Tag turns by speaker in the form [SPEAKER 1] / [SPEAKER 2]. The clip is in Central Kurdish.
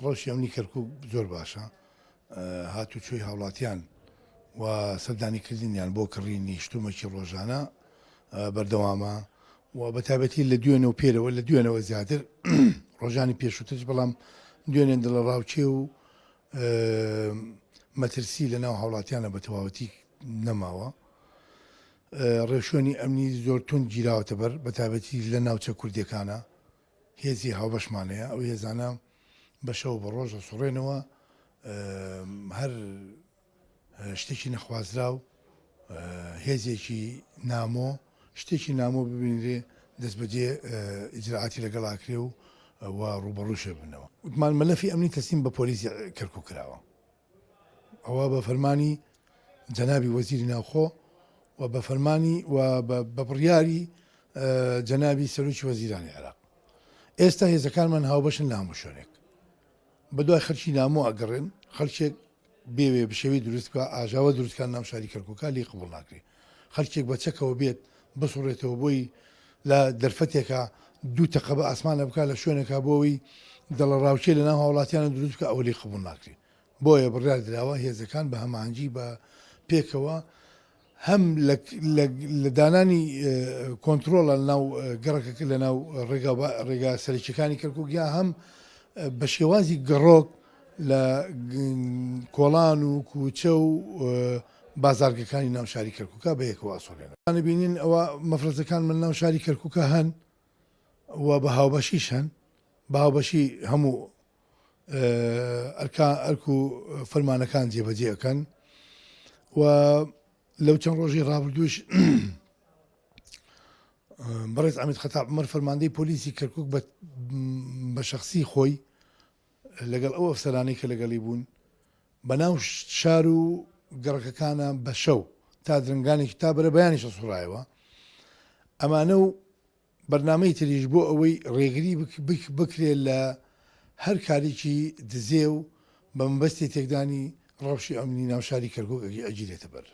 [SPEAKER 1] ڕەوشی ئەمنی کەرکوک زۆر باشە، هاتوچۆی هاوڵاتیان و سەردانیکردنیان بۆ کڕینی شتومەکی ڕۆژانە بەردەوامە و بە تایبەتی لە دوێنێ و پێرەوە لە دوێنەوە زیاتر ڕۆژانی پێشووترش بەڵام دوێنێ دڵەڕاوکێ و مەترسی لە ناو هاوڵاتیانە بە تەواوەتی نەماوە. ڕێوشوێنی ئەمنی زۆر توند گیراوەتە بەر بە تایبەتی لە ناوچە کوردیەکانە هێزی هاوبەشمان هەیە ئەو هێزانە بە شەو بە ڕۆژ دەسوڕێنەوە هەر شتێکی نەخوازراو هێزێکی نامۆ شتێکی نامۆ ببینرێ دەستبەجێ ئیجرائاتی لەگەڵ ئاکرێ و و ڕووبەڕووشێ بنەوە. وتمان مەلەفی ئەمنی تەسلیم بە پۆلیسی کەرکوک کراوە. ئەوە بە فەرمانی جەنابی وەزیری ناوخۆ و بە فەرمانی و بە بڕیاری جەنابی سەرۆکی وەزیرانی عێراق. ئێستا هێزەکانمان هاوبەشن لە هەموو شوێنێک. بەدوای خەلکی نامۆ ئەگەڕێن، خەلکێک بێوێ بشێوی دروست بکا، ئاژاوە دروست کا ناو شاری کەرکوکا لێی قبوڵ ناکرێ. خەلکێک بە چەکەوە بێت بسوڕێتەوە بۆی لە دەرفەتێکا دوو تەقە بە ئاسمانە بکا لە شوێنێکا بۆ ئەوەی دڵەڕاوکێ لە ناو هاوڵاتیانە دروست بکا ئەوە لێی قبوڵ ناکرێ. بۆیە بڕیار دراوە هێزەکان بە هەماهەنگی بە پێکەوە هەم لە دانانی کۆنترۆڵە لەناو گەڕەکەکە لەناو ڕێگا ڕێگا سەرەکیەکانی کەرکوک یا هەم بە شێوازی گەڕۆک لە کۆڵان و کوچە و بازارگەکانی ناو شاری کەرکوکە بە یەکەوە ئەسوڕێنەوە. بینین ئەوە مەفرەزەکان من ناو شاری کەرکوکە هەن و بە هاوبەشیش هەن بە هاوبەشی هەموو ئەرکا ئەرک و فەرمانەکان جێبەجێ ئەکەن و لەو چەند ڕۆژی ڕابردووش بەڕێز عەمید خەتاب عومەر فەرماندەی پۆلیسی کەرکک بە شخصی خۆی لەگەڵ ئەو ئەفسەرانەی کە لەگەڵی بوون بەناو شار و گەڕەکەکانە بە شەو تا درنگانێکی تا بەرە بەیانیش سوڕایەوە ئەمانە و بەرنامەی تریش بۆ ئەوەی ڕێگری بکرێت لە هەر کارێکی دزێو بە مەبەستی تێکدانی ڕەوشی ئەمنی ناو شاری کەرکوک ئەگیرێتە بەر.